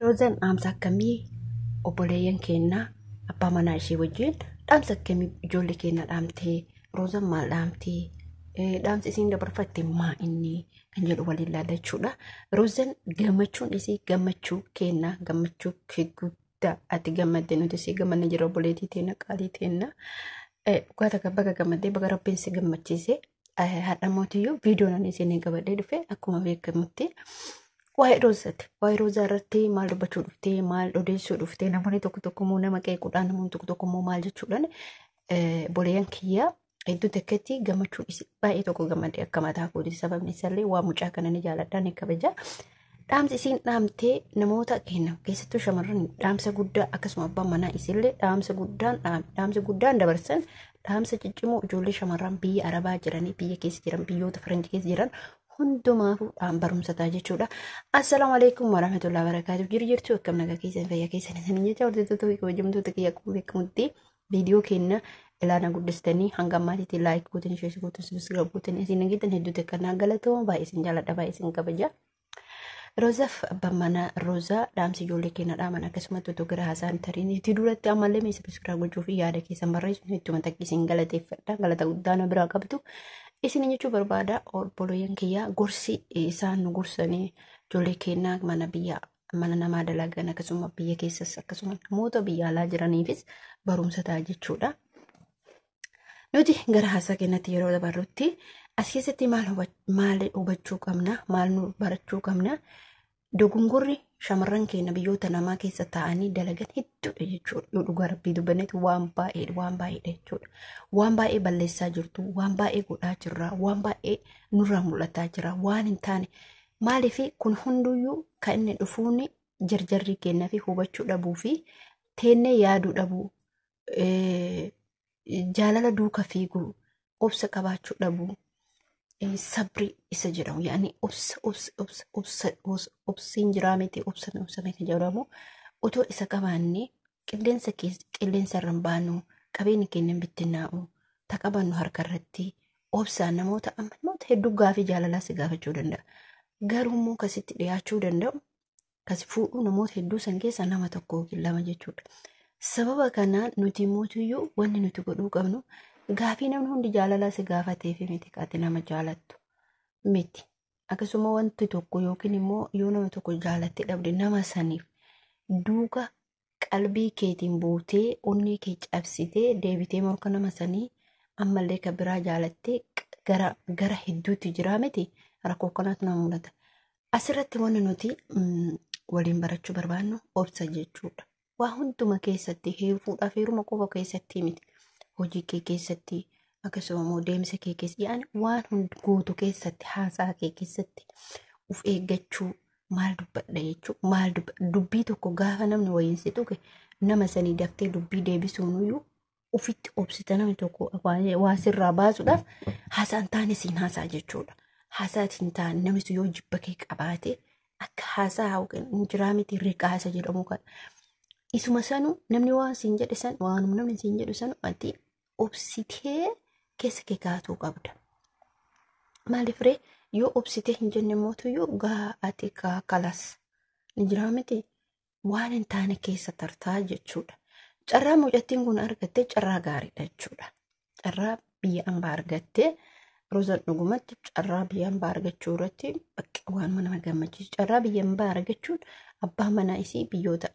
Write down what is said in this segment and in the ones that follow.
Roozaan dhaamsa akkamii obboleeyyan keenna abbaa manaa ishee wajjin dhaamsa akkamii ijoollee keenya dhaamtee, Roozaan maal dhaamtee, dhaamsi isiin dabarfatte maa inni kan jedhu waliin ilaalla jechuudha. Roozaan gammachuun isii gammachuu keenna, gammachuu kee guddaa ati gammadde nuti isii gammanne jira, obboleettii teenna qaalii teenna. Dhugaa takka baga gammaddee, baga rabbiin si gammachiise. Har'a mootiyyuu viidiyoon ani isinii qabadhee dhufe akkuma beekamutti waa'ee Roozaati. Waa'ee Roozaa irratti maal dubbachuu dhuftee, maal odeessuu dhuftee, namoonni tokko tokko immoo nama qeequudhaan, namoonni tokko tokko immoo maal jechuudhaan, obboleeyyan kiyyaa hedduu takkatti gammachuun isii baay'ee tokko gammadee akka mataa kooti, sababni isaallee waa mucaa kana ni jaaladha, ni kabaja. Dhaamsi isiin dhaamtee namoota keenya keessattuu shamarran dhaamsa guddaa, akkasuma abbaan manaa isiillee dhaamsa guddaan dhaamsa guddaan dabarsan, dhaamsa ciccimoo ijoollee shamarran biyya arabaa jiranii, biyya keessa jiran, biyyoota faranjii keessa jiran hundumaafuu dhaan barumsa ta'a jechuudha. Assalaamu alaikum warahmatullahi wabarakatuh. Jiru jirtu, akkam nagaa keessan, fayyaa keessan isin jecha, hordoftoota fi kabajamtoota kiyya, akkuma beekamutti viidiyoo keenya ilaana guddistanii hanga ammaatitti like gootanii, share gootanii, subscribe gootanii isin nageettan hedduu takka galatooma, baay'ee isin jaaladha, baay'ee isin kabaja. Roozaaf abbaan manaa Roozaa dhaamsi ijoollee keenya dhaaman akkasumatti otoo gara haasaan tariin itti duratti ammallee mee subscribe gochuu fi yaada keessan barreessuun hedduu takka isin galateeffadha. Galata guddaa na biraa qabdu. Isin jechuu barbaada, obboleeyyan kiyyaa, gorsi isaan nu gorsanii ijoollee keenyaa mana biyya mana namaa dalagan, akkasuma biyya keessas, akkasuma namoota biyya alaa jiraniifis barumsa ta'a jechuudha. Nuti gara haasaa keenyatti yeroo dabarrutti as keessatti maal hubachuu qabna, maal nu barachuu qabna? Dogongorri shamarran keenya biyyoota namaa keessa taa'anii dalagan hedduudha jechuudha. Yoo dhugaa rabbii dubbannetti waan baay'ee, waan baay'eedha jechuudha. Waan baay'ee balleessaa jirtu, waan baay'ee godhaa jirra, waan baay'ee nurraa mul'ataa jira, waan hin taane. Maaliif kun hunduyyuu kan inni dhufuun jarjarrii kennaa fi hubachuu dhabuu fi teennee yaaduu dhabuu, jaalala duuka fiiguu, obsa qabaachuu dhabuu, sabri isa jedhamu, yaani obsa obsa obsa obsa obsiin jiraa miti, obsa obsa kan jedhamu otoo isa qabaannee qilleensa keessa qilleensa irra hin baanu, qabeenya keenya hin bittinnaa'u, taqabannu harka irratti obsaan namoota amma namoota hedduu gaafii jaalalaa si gaafachuu danda'a. Garuu immoo kasitti dhiyaachuu danda'u, kasi fuudhuu namoota hedduu san keessa nama tokko yookiin lama jechuudha. Sababa kanaan nuti mootiyyuu wanni nuti godhuu qabnu, gaafii namni hundi jaalalaa si gaafatee fi miti ati nama jaalattu miti. Akkasuma wanti tokko yookiin immoo yoo nama tokko jaalattee dhabde, nama saniif duuka qalbii keetiin buutee onnee kee cabsitee deebitee morka nama sanii ammallee kan biraa jaalattee gara gara hedduutti jiraa miti, rakkoo kanaatu nama mul'ata. Asirratti wanni nuti waliin barachuu barbaannu obsa jechuudha. Waa hunduma keessatti, fuudhaaf heeruma qofa keessatti miti. Hojii kee keessatti, akkasuma immoo deemsa kee keessatti, yaani waan hundi gootu keessatti, haasaa kee keessatti of eeggachuu, maal dubbadha jechuu, maal dubbii tokko gaafa namni wayiin si tuqe nama sanii daftee dubbii deebisuunuyyuu ofitti obsita, namni tokko waa sirraa baasuudhaaf haasaan taane siin haasaa jechuudha. Haasaa hin taane namni sun yoo jibba kee qabaate akka haasaa hin jiraa miti, riqaa isa jedhamu kana. Isuma sanu namni waan siin jedhe san, waanuma namni siin jedhu sanu ati obsitee keessa kee kaatuu qabda. Maaliif ree, yoo obsitee hin jenne mootuyyuu gaa ati kalas ni jiraa miti, waan hin taane keessa tartaa jechuudha. Carraa mucattiin kun argatte carraa gaariidha jechuudha. Carraa biyya ambaa argatte Roozaan dhugumatti carraa biyya ambaa argachuu irratti bakka waan nama gammachiisu. Carraa biyya ambaa argachuun, abbaa manaa isii biyyoota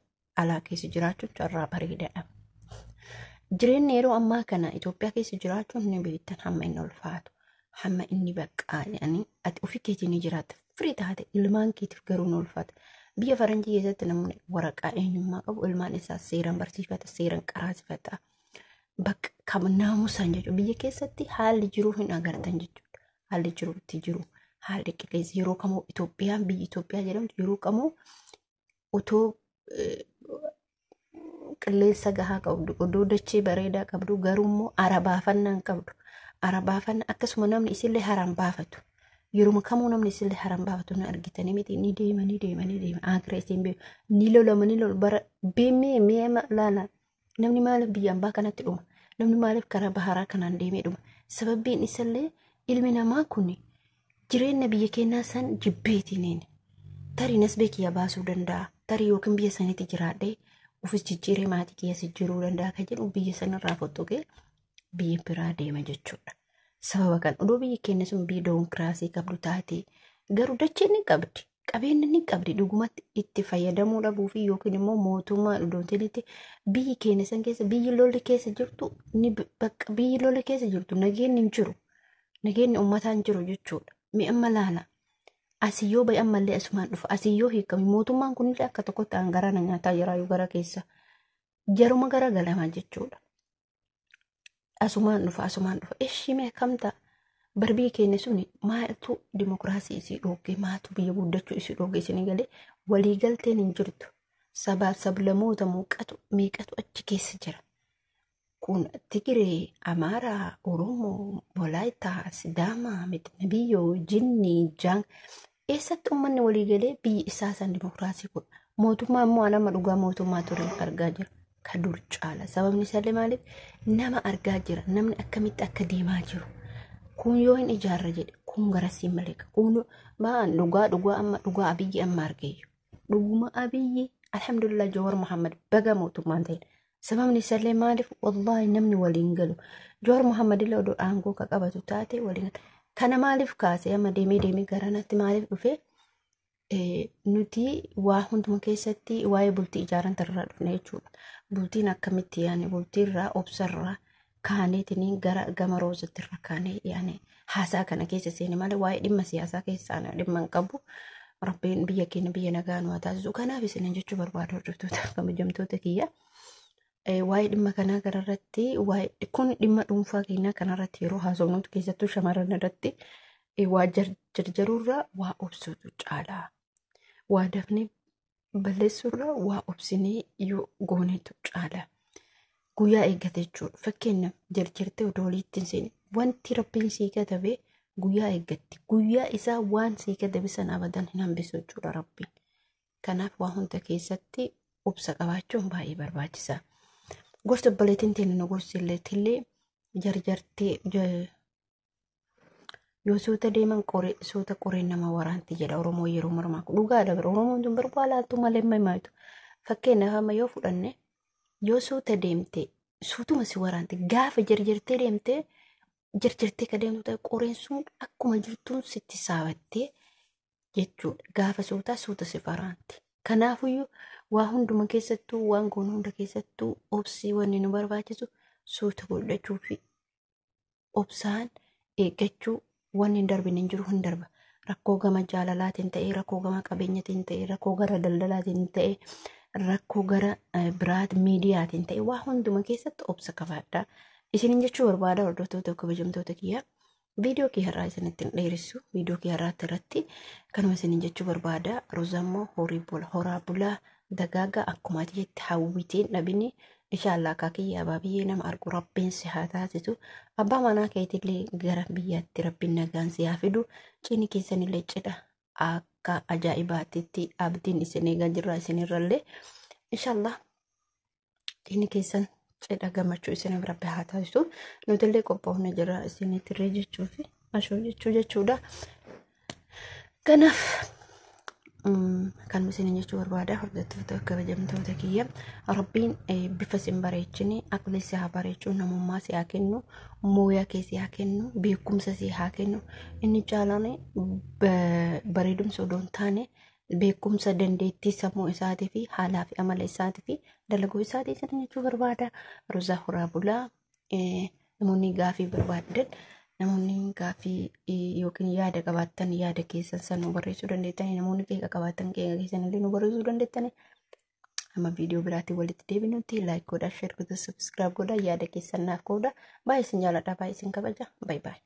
alaa keessa jiraachuun carraa bareedaadha. Jireenyi yeroo ammaa kana Itoophiyaa keessa jiraachuun ni beektan hamma inni ulfaatu, hamma inni baqqaa jedhanii ati ofii keetii ni jiraatta. Firii taate ilmaan keetiif garuu ni ulfaata. Biyya faranjii keessatti namni waraqaa eenyummaa qabu ilmaan isaa seeraan barsiifata, seeraan qaraasifata. Bakka kam naamusaan jechuudha. Biyya keessatti haalli jiruu hin agartan jechuudha. Haalli jiruu itti jiru, haalli qilleensi yeroo kamuu Itoophiyaan, biyyi Itoophiyaa jedhamtu yeroo kamuu otoo qilleensa gahaa qabdu, odoo dachee bareedaa qabdu, garuu immoo arabaafannaa hin qabdu. Arabaafannaa akkasuma namni isillee haraan baafatu. Yeroo kamuu namni isillee haraan baafatu ni argitanii miti, ni deema, ni deema, ni deema, akira isiin beeku, ni lolama, ni lolu bara beemee mi'eema laala. Namni maaliif biyya ambaa kanatti dhuma? Namni maaliif karaa baharaa kanaan deemee dhuma? Sababbiin isallee ilmi namaa kun jireenya biyya keenyaa san jibbeetiin tarii nasbee kiyya baasuu danda'a. Tarii yookiin biyya sanitti jiraadhee ofis jijjiiree maatii kiyya jijjiiruu danda'a kan jedhu biyya sanarraa fottoqee biyya biraa deema jechuudha. Sababa kan odoo biyyi keenya sun biyya dimokiraasii qabdu taate garuu dachee ni qabdi. Qabeenya ni qabdi dhugumatti itti fayyadamuu dhabuu fi yookiin immoo mootummaa dhudootinitti biyyi keenya san keessa biyyi lolli keessa jirtu ni bakka biyyi lolli keessa jirtu nageenyi hin jiru. Nageenyi uummataa hin jiru jechuudha. Mi amma laala. Asii yoo bahe ammallee asumaan dhufa. Asii yoo hiikame mootummaan kunillee akka tokkotti aan garaa na nyaataa jira yoo gara keessa. Jaruma gara galamaa jechuudha. Asumaan dhufa asumaan dhufa. Ishii mee akkam ta'a? Barbii keenya suni maaltu dimokiraasii isii dhoogge maaltu biyya guddachuu isii dhoogge isinii galee waliigalteen hin jirtu. Sabaaf sablamoota meeqatu achi keessa jira. Kun Tigiree, Amaaraa, Oromoo, Walaayitaa, Sidaamaa, Mixnabiyyoo, Jinnii, Jaan eessatti uummanni waliigalee biyyi isaa san dimokiraasii godha. Mootummaa immoo nama dhugaa mootummaa ture argaa jira. Ka dur caala. Sababni isaallee maaliif nama argaa jira. Namni akkamitti akka deemaa jiru. Kun yoo hin ijaarra jedhe kun garasii malee kun ba'an dhugaa dhugaa amma dhugaa Abiyyi amma argeeyyu. Dhuguma Abiyyi alhamdulillah Jawar Muhammad baga mootummaan ta'e. Sababni isaallee maaliif wallaahi namni waliin galu. Jawar Muhammad illee odoo aangoo ka qabatu taate waliin galu. Kana maaliif kaase amma deemee deemee garanatti maaliif dhufe nuti waa hunduma keessatti waa'ee bultii ijaaran irraa dhufne jechuudha. Bultiin akkamitti yaani bultiirraa obsarraa kaaneetiin gara gama roozatti irra kaanee yaani haasaa kana keessa seene malee waa'ee dhimma siyaasaa keessaa dhimma hin qabu. Rabbiin biyya keenya biyya nagaa nu haa taasisu. Kanaaf isin jechuu barbaadu hordoftoota kabajamtoota kiyya. Waa'ee dhimma kanaa kanarratti waa'ee kun dhimma dhuunfaa keenyaa kanarratti yeroo haasofnutu keessattuu shamarran irratti waa jarjaruurraa waa obsuutu caala. Waa dafnee balleessuurraa waa obsinee yoo goonetu caala. Guyyaa eeggate jechuudha. Fakkeenyaaf jarjartee odoo walitti hin seene wanti rabbiin sii katabe guyyaa eeggatti. Guyyaa isaa waan sii katabe sana abadan hin hambisu jechuudha rabbiin. Kanaaf waa hunda keessatti obsa qabaachuun baay'ee barbaachisaa. Gorsa obboleettiin teenya nu gorsi illee jarjartee yoo suuta deeman suuta qoreen nama waraanti jedha Oromoo yeroo mormaa dhugaadha bara Oromoon tun barbaa laaltu malee himaatu. Fakkeenyaaf amma yoo fudhanne yoo suuta deemte suutuma si waraanti gaafa jarjartee deemte jarjartee ka deemtu ta'e qoreen sun akkuma jirtuun sitti saabattee jechuudha. Gaafa suutaa suuta si waraanti. Kanaafuyyuu waa hunduma keessattuu waan goonu hunda keessattuu obsii wanni nu barbaachisu suuta godhachuu fi obsaan eeggachuu wanni hin darbine hin jiru hin darba. Rakkoo gama jaalalaatiin ta'ee, rakkoo gama qabeenyatiin ta'ee, rakkoo gara daldalaatiin ta'ee, rakkoo gara biraat miidiyaatiin ta'ee waa hunduma keessatti obsa qabaadha. Isinin jechuu barbaada hordoftoota kabajamtoota kiyyaa. Viidiyoo kiyya irraa isinitti hin dheeressu. Viidiyoo kiyya irraatti irratti kanuma isinin jechuu barbaada. Roozammoo horaa bulaa dagaagaa akkuma ati jette hawwiteen dhabini. Inshaallah akaakiyya abaabiyyee nama argu rabbiin si haa taasisu. Abbaa manaa keetillee gara biyyaatti rabbiin nagaan si haa fidu. Cini keessanillee cidha akka ajaa'ibaatitti abdiin isin eegaa jirra isinirrallee. Inshaallah cini keessan cidha gammachuu isin rabbi haa taasisu. Nutillee qophoofne jira isinitirree jechuu fi ashuu jechuu jechuudha. Kanaaf kan isin jechuu barbaada hordoftoota kabajamtoota kiyya rabbiin bifa isin bareechini aqli si haa bareechu namummaa si haa kennu mooyaa kee si haa kennu beekumsa si haa kennu inni caalaan bareedumsa odoo hin taane beekumsa dandeettii sammuu isaatii fi haalaa fi amala isaatii fi dalaguu isaatii isin jechuu barbaada. Rozaa horaa bulaa namoonni gaafii barbaadan namoonni gaafii yookiin yaada qabaattan yaada keessan san nu barreessuu dandeettani namoonni qeeqa qabaattan qeeqa keessan illee nu barreessuu dandeettani. Amma viidiyoo biraatiin walitti deebinutti like godhaa, share godhaa, subscribe godhaa, yaada keessan naaf qoodaa. Baay'ee isin jaaladha, baay'ee isin kabaja. Bye bye.